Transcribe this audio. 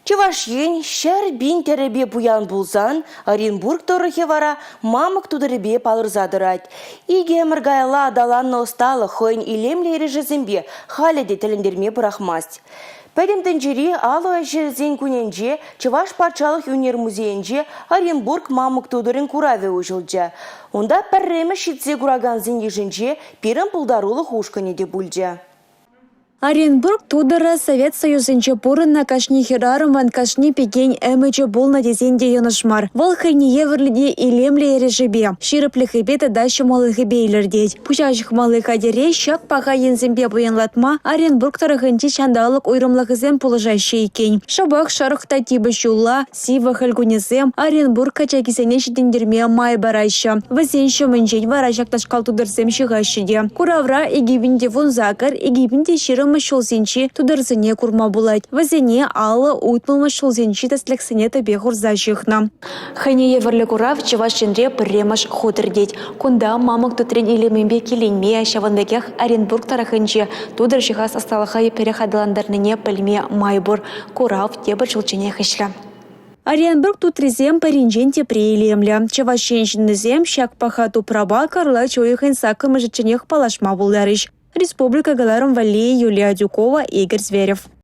Чӑваш Ен 100 000 тӗрӗпе пуян пулсан, Оренбург тӑрӑхӗ вара мамӑк тутӑрӗпе палӑрса тӑрать. Икӗ ӗмӗр каялла аталаннӑ ӑсталӑх хӑйӗн илемлӗ эрешӗсемпе халӗ те тӗлӗнтерме пӑрахмасть. Пӗтӗм тӗнчери алӑ ӗҫӗсен кунӗнче Чӑваш патшалӑх ӳнер музейӗнче Оренбург мамӑк тутӑрӗн куравӗ уҫӑлчӗ. Унта пӗрремӗш ҫитсе куракансен йышӗнче пирӗн пултарулӑх ушкӑнӗ те пулчӗ. Оренбург тутӑрӗ Совет Союзӗнче пурӑннӑ кашни хӗрарӑмӑн, кашни пикен ӗмӗчӗ пулнӑ тесен те йӑнӑш мар. Вӑл хӑйне евӗрлӗ те илемлӗ эрешӗпе, ҫирӗплӗхӗпе тата ҫӑмӑллӑхӗпе илӗртет. Пуҫа ҫыхмалли хатӗре ҫак паха енсемпе пуянлатма Оренбург тӑрӑхӗнчи ҫанталӑк уйрӑмлӑхӗсем пулӑшаҫҫӗ иккен. Шӑпах шӑрӑх та типӗ ҫулла, Сивӗ хӗл кунӗсем Оренбург качакисене ҫитӗнтерме май параҫҫӗ. Вӗсен ҫӑмӗнчен вара ҫакнашкал тутӑрсем ҫыхаҫҫӗ те. Куравра 2018-2020 ҫулсенчи тутӑрсене курма пулать. Вӗсене 50-60-мӗш ҫулсенчи тӗслӗхсене тӗпе хурса ҫыхнӑ. Хӑйне евӗрлӗ курав Чӑваш Енре пӗрремӗш хут иртет. Кунта мамӑк тутрин илемӗпе киленме, ҫавӑн пекех Оренбург тӑрӑхӗнче тутӑр ҫыхас ӑсталӑха еплерех аталантарнине пӗлме май пур. Курав тепӗр ҫулчченех ӗҫлӗ. Оренбург тутрисем пӗринчен тепри илемлӗ. Чӑваш Ен ҫыннисем ҫак паха тупрапа кӑрлач уйӑхӗн 8-мӗшӗчченех паллашма пултарӗҫ. Республика кӑларӑм валли Юлия Адюкова, Игорь Зверев.